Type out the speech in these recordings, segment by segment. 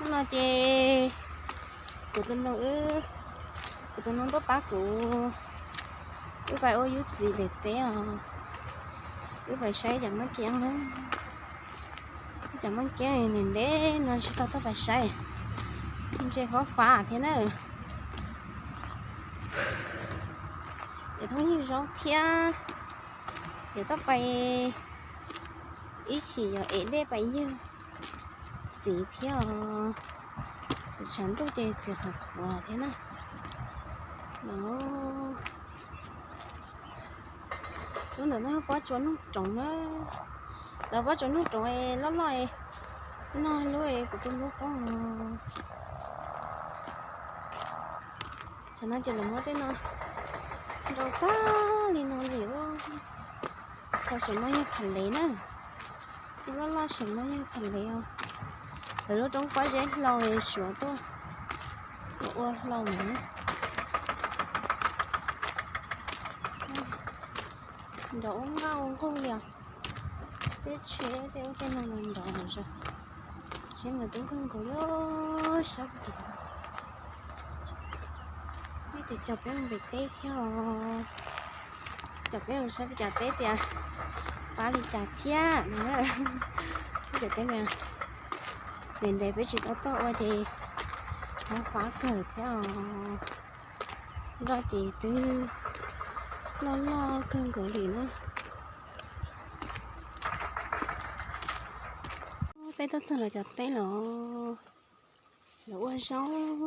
Hnub no ces kuv tus nus, kuv tus nus tuaj pab kuv, wb pais ua yub txiv pem teb os. Wb pais saib cov maj kiab na. Cov maj kiab ntev ntev no tsis tau tuaj pais saib, ntse fav fav thiab na. Ces thoob yug zaub thiab, ces tuaj pais ib chim yog ev dej pais yug txiv thiab os. Tshav ntuj ces txiv qhuav qhuav thiab na. No, lub ntawm no pob tsuas noog roov na. Lawv pob tsuas noog roov loj loj, no lub kuv tus nus poob. Tsam no ces lawv muab tej no nrau tag li no li. Ho saum no yog pham lev na. Lub loj loj saum no yog pham lev os. Lawv lub roob pob zeb hlau suav tuaj ua hlau na. Nrov ua nqaj ua nqug li os. Peb tsheb tej ub tej no los nrov zog. Tsheb mas tub kawg nkaus li. Sab tim, nej ces coj peb mus pem teb thiab os. Coj peb mus saib peb cov teb tias pab li cas thiab no. Peb cov teb mas ntev ntev peb tsis tau tuaj ua ces pab pab kawg thiab os. Nroj ces twb loj loj kawg nkaus li na. Peb tuaj txog lawv cov teb los, lawv ua zaub.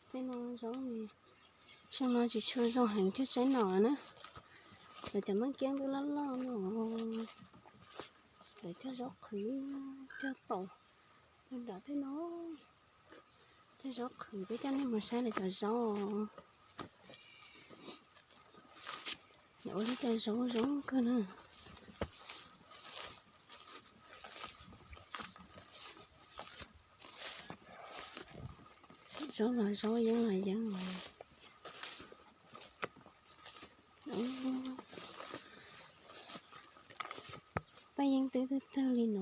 Tej no zaub, xyoo no tsis tshua zoo heev cog tsaib nom na. Lawv cov maj kiab twb loj loj no. Lawv cog zaub qhwv, cog taum nram tej no. Cog zaub qhwv, peb coj nej mus saib lawv cov zaub. Lawv ua lub cov zaub zoo kawg na. Zaub los zaub, yeeb los yeeb os. Paj yeeb twb tawg tawg li no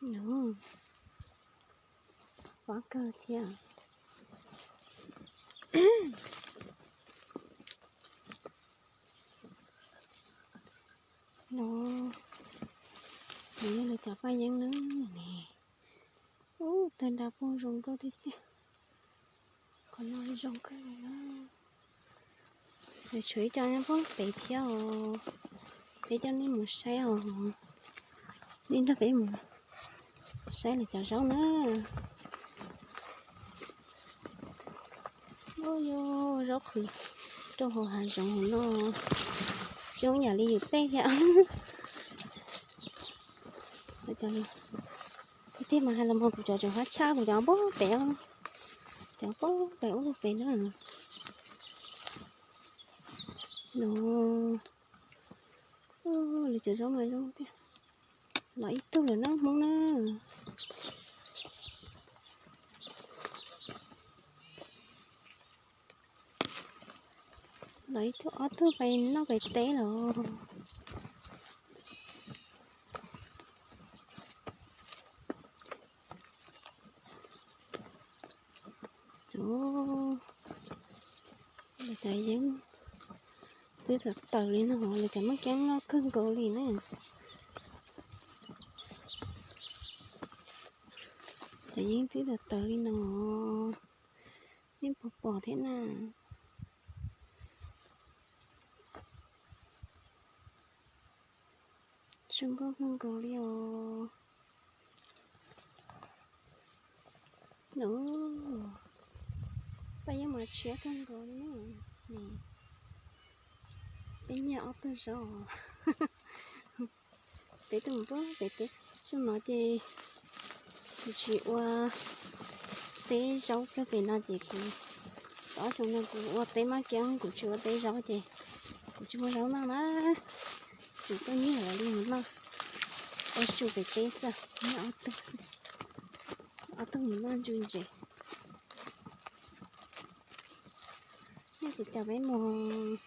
los. Pab kawg thiab. No, nws yog lawv cov paj yeeb na ne. Ub, tawg nra poob zoo nkauj tiag tiag. Qhov no zoo kawg li na. Lawv tshuav ib co nyob poob pem thiab os. Peb coj nej mus saib os. Nej nrog peb mus saib lawv cov zaub na. Ub, yog zaub qhwv rau hauv hav zoov hauv no, zoo yam li yus tej thiab. Tiag tiag mas hais los mas kuv cov tseem hab tshaj kuv cov poob pem, cov poob pem ub lug pem na. No, lawv cov zaub mas zoo tiag. Los ib tug lawm na Hmoob na. Los ib tug ob tug pais noj pais teb lawm. Lawv cov yeeb twb tawm tawm li no, lawv cov maj kiab loj kawg nkaus li na. Cov yeeb twb tawm tawm li no, nej puas pom thiab na? Zoo nkauj kawg nkaus li os. No, paj yeeb mas tshiab kawg nkaus li ne. Peb nyiag ob tug zaub. Peb tuaj mus pem teb, xyoo no ces kuv tsis ua teb zaub kiag pem no ces kuv, ob xyoo no kuv ua teb maj kiab, kuv tsis ua teb zaub ces kuv tsis muaj zaub noj na. Tseem tuaj nyiag lawv li mus noj, ua su pem teb xwb, nyiag ob tug, ob tug mus noj ntsu ntses. Nej ces coj peb mus,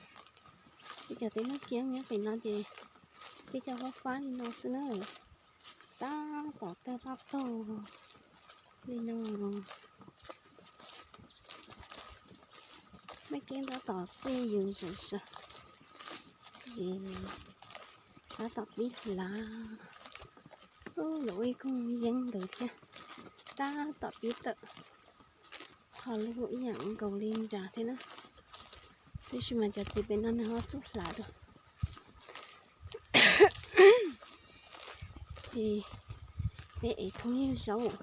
peb cov teb maj kiab nyob pem no ces peb cov fab fab li no xwb na. Tab Tom tag paj paug li no, Maiv Keeb tab tom txij yus sawv sawv, tab tom pib hlav. Lawv ua ib koog yeeb ntawd thiab, tab tom pib tawm, ho lub ib yam nkaus li nrad thiab na. Tab sis mas cov txiv pem no nws ho xub hlav dua. Ces peb ev thoob yawg zaub,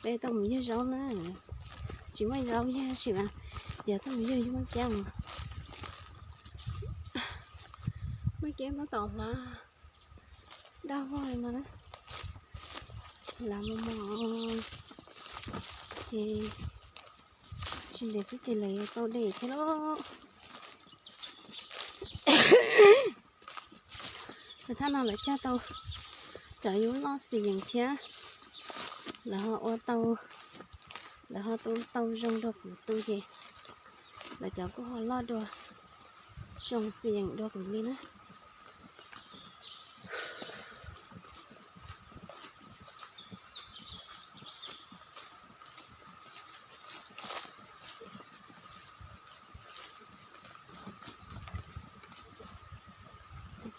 peb tau mus yawg zaub na, tsis muaj zaub yawg tab sis mas yog tau mus yawg yus Maiv Keeb. Maiv Keeb tab tom hlav daj vog li no na, hlav mos mos ces tsis ntev xwb ces lawv yuav tau dej thiab lauj. Lawv thaj no lawv cog tau cov yub loj xis yees thiab, lawv ho ua tau, lawv ho tu tau zoo dua kuv tu ces lawv cov kuj ho loj dua, zoo xis yees dua kuv li na.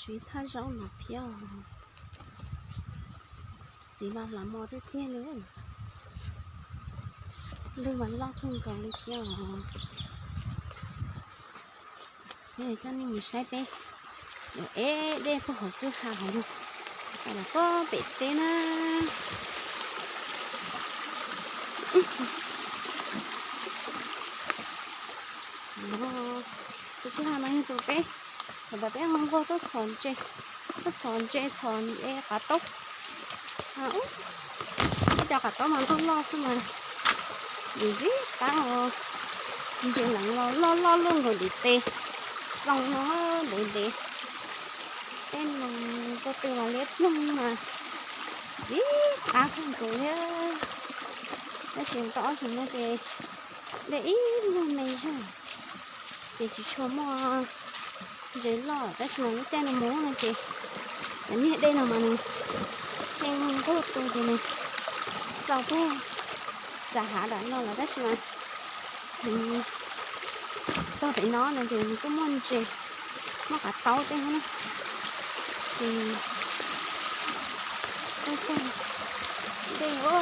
Tshuav ib thaj zaub no thiab, txiv mas hlav mos tiag tiag li, lwj mas loj kawg nkaus li thiab os. Peb coj nej mus saib peb yuav ev dej puag hauv kwj ha hauv no, los puag pem teb na. Tus kwj ha no yog tus peb, thaum ntawd peb ho nqaug tuaj txhos ntses, tuaj txhos ntses txhos qav taub. Ib co qav taub mas loj loj xwb mas, ntxim qab os. Ntses leev los loj loj luaj nkaus ntiv tes, xoo no ntev ntev. Tej no ko tw los liab ploog mas ntxim qab kawg nkaus thiab. Tab sis tau ob xyoos no ces dej ib nyuag me zog ces tsis tshua muaj ntses loj, tab sis mas lub caij no mus no ces cov niag dej no mas nws yeej nqug tu ces nws xau puag txav hav dam no lawm, tab sis mas nws tog pem no no ces nws kuj muaj ntses, muaj qav taub tej na. Ces tuaj txog dej, ua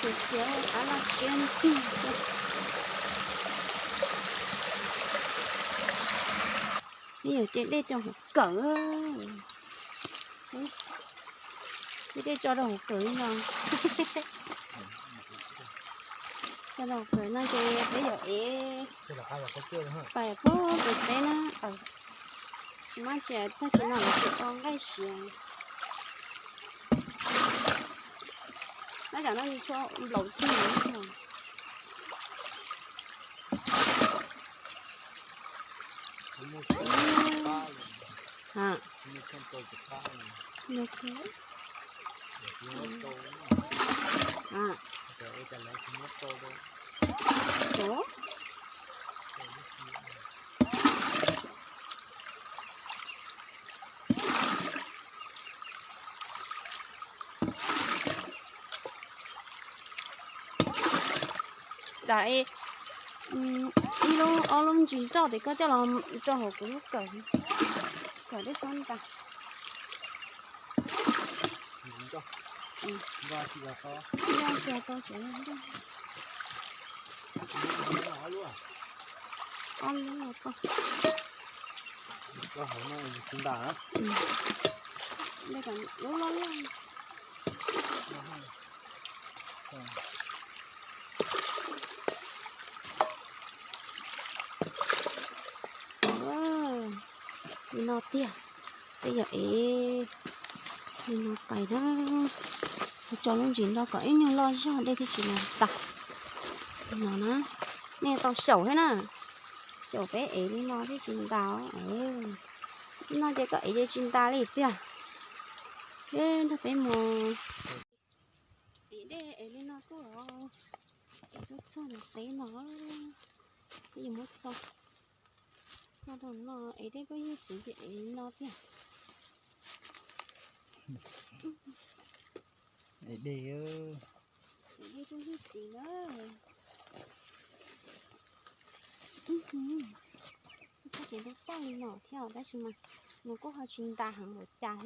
ces txiav qab laj siab ntxig. Peb yuav ce dej rau hauv kawm, ce dej tso rau hauv kawm li no. Tso rau hauv kawm no ces peb yuav ev pais puag pem teb na. Tsis muaj ntses tag kis no lawv tsis tau nqaij siav. Nab cov no tsis tshua nplaum ceg no. Dam, ib lub ob lub ntsis nroj ces koj coj los rau hauv kuv lub kawm, kawm dej txhob ntas. Ob lub os koj. Lub loj loj. Li no tiag, peb yog ev li no pais na. Tso lub ntsis nroj kom ib nyuag loj zog dej thiaj tsis los tas. Li no na, nej tau xyaum thiab na, xyaum peb ev li no thiaj tsis ntas. Li no ces koj ev ces tsis ntas li tiag. Nrog peb mus. Ev dej ev li no tuaj, ev tuaj txog nram teb no, peb yuav muab txog, txog rau no ev dej tuaj yug txiv ces ev li no tiag. Dej, dej twb lig txiv na. Tab ces lub toj li no thiab tab sis mas nws kuj ho tsis ntas heev npaum cas thiab.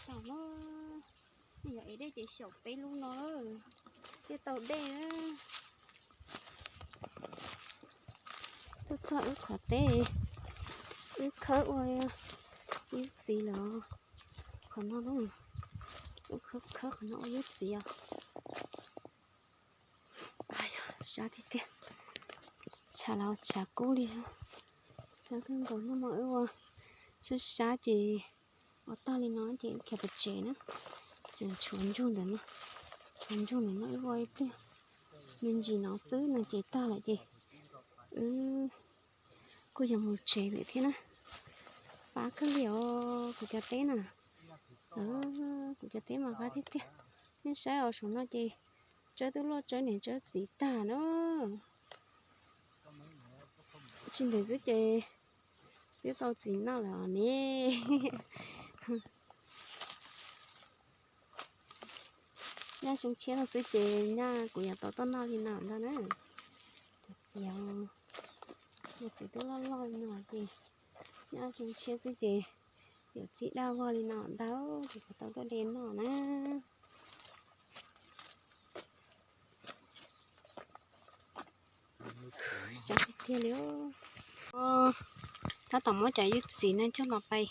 Tam no nej yog ev dej ces xyaum peb lub no thiaj tau dej. Tuaj txog wb qhov teb, wb khawb ua yub txiv lawm. Qhov no, wb khawb khawb qhov no ua yub txiv os. Sab tiag tiag, tshav los tshav kub li. Sab kawg nkaus no mas wb ua sab sab ces ua tag li no ces wb khiav pem tsev na. Tseem tshuav ntsug ntawm no, tshuav ntsug ntawm no wb ua ib pliag me ntsis no xwb no ces tag lawm ces wb kuj yuav mus tsev lawm thiab na. Fab kawg li os kuv cov teb na. Kuv cov teb mas fab tiag tiag. Nej saib os, saum no ces tsawb twb luaj tsawb niam tsawb txiv tag na. Tsis ntev xwb ces twb tau txiv noj lawm os ne. Nyaj xyoo tshiab no xwb ces nyaj kuv yuav tau tuaj noj li no ntag na. Txiv, txiv twb loj loj li no ces nyaj xyoo tshiab xwb ces yuav txij daj vog li no ntag ces kuv tau tuaj de noj na. Sab tiag tiag li. Tab tom muab cov yub txiv no coj los pais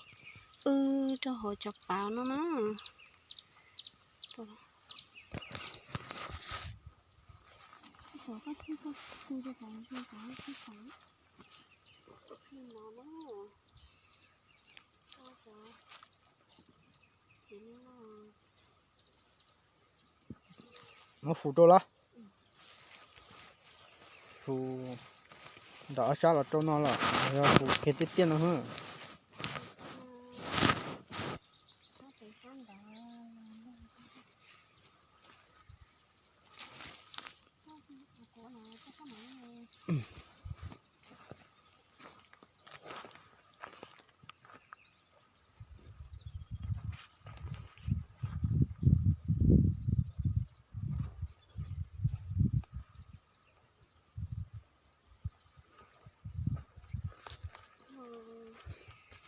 wb rau hauv cov pav no na. Muab fu rau los. Fu nram ob sab los rau no los yog fu kiag tiaj tiaj no.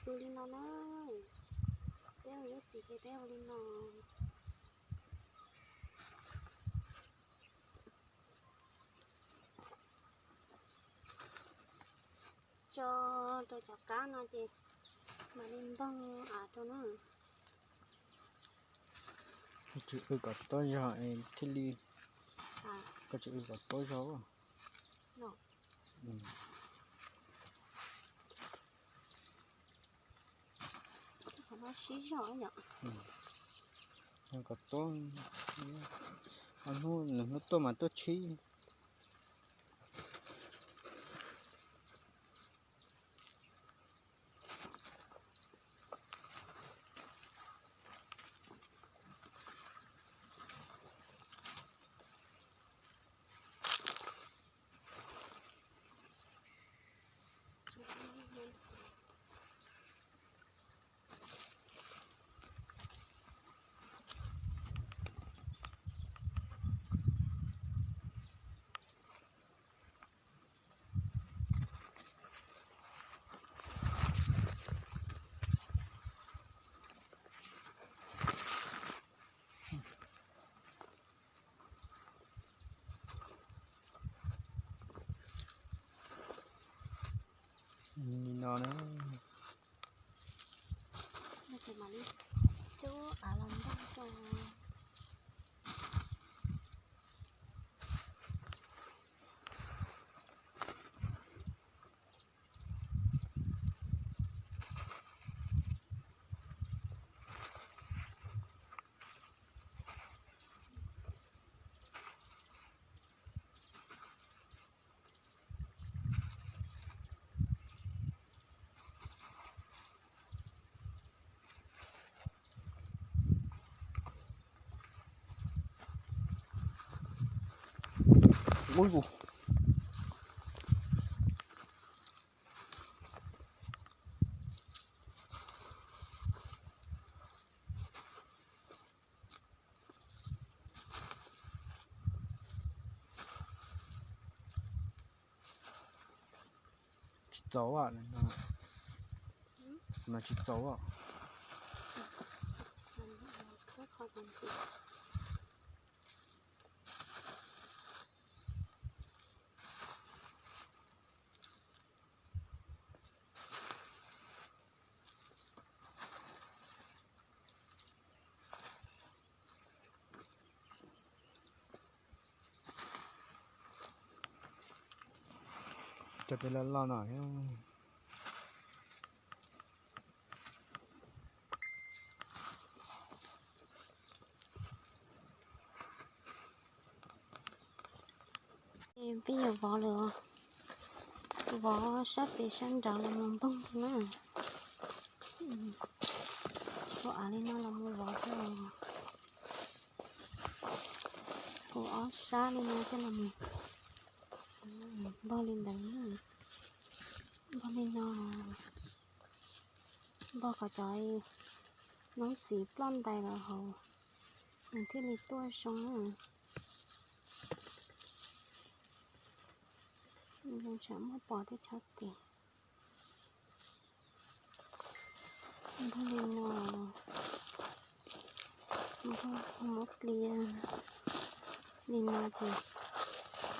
Hu li no na. Peb ua yub txiv ces peb ua li no. Tso rau cov kab no ces mam li npog av rau na. Koj tsis ua kom tob zog thiaj li, koj tsis ua kom tob zog. Qhov no sib zog yom. Kom tob, hnub, nws hnub tuaj mas tuaj tshib. Li no na. Cub av los npog rau. Ui, ui. Txaus, no tsis txaus. Cov pem loj loj no. Peb yuav vov lawm, vov sab pem sab nraud los mus npoog na. Ua av li no los mus vov thiab. Ua ob sab li no coj los mus npog li ntawd na. Npog li no, npog kom cov noob txiv ploj ntais los hauv nws thiaj li tuaj zoo. Zoo tsam muaj pom tej tsob tes. Npog li no, npog muab plia li no ces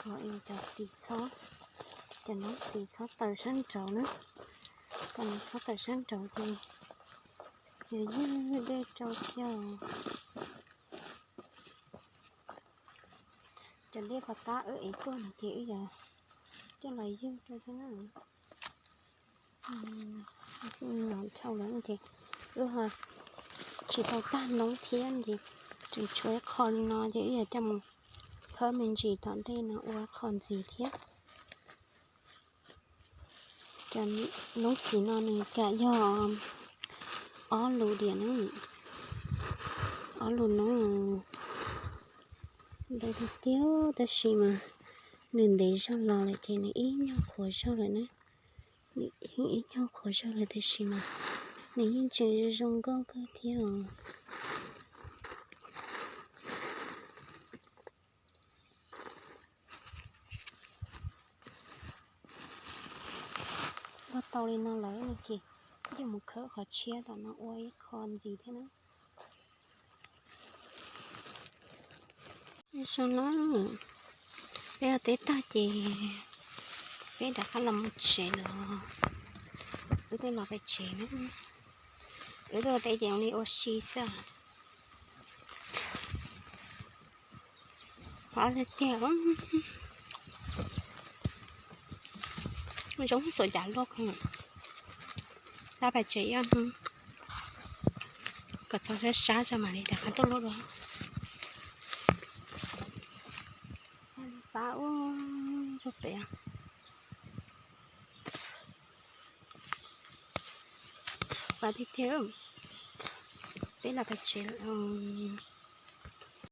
kom cov txiv txhob, cov noob txiv txhob tawm sab nraud na. Kom nws txhob tawm sab nraud ces yog ywg dej rau thiab. Cov dej pov tab wb ev tuaj no ces wb yuav coj los ywg rau thiab na. Dhau lawm ces wb tsis tau tag noob thiab ces tseem tshuav ib qho li no ces wb yuav coj mus khawb me ntsis tom ntej no ua qho ntxiv thiab. Cov noob txiv no nws kam yog ob lus diam na, ob lus noob ntau tiag tiag tab sis mas nws ntev zog los lawm ces nws ib nyuag qhuav zog lawm na. Nws ib nyuag qhuav zog lawm tab sis mas nws yeej tseem zoo nkauj kawg thiab os. Ua tau li no lawm no ces wb yuav mus khawb qhov tshiab tom no ua ib qho ntxiv thiab na. Zoo no, peb ua teb tag ces peb rov qab los mus tsev lawm. Wb twb los pem tsev na, wb twb ua teb ces ua li ua si xwb. Hov tiag tiag, zoo xuam cav luaj. Tab pais tsev ib ob hnub kom txog sab sab tso mam li rov qab tuaj luaj dua. Pab ua rau pem. Pab tiag tiag, peb los pais tsev lawm.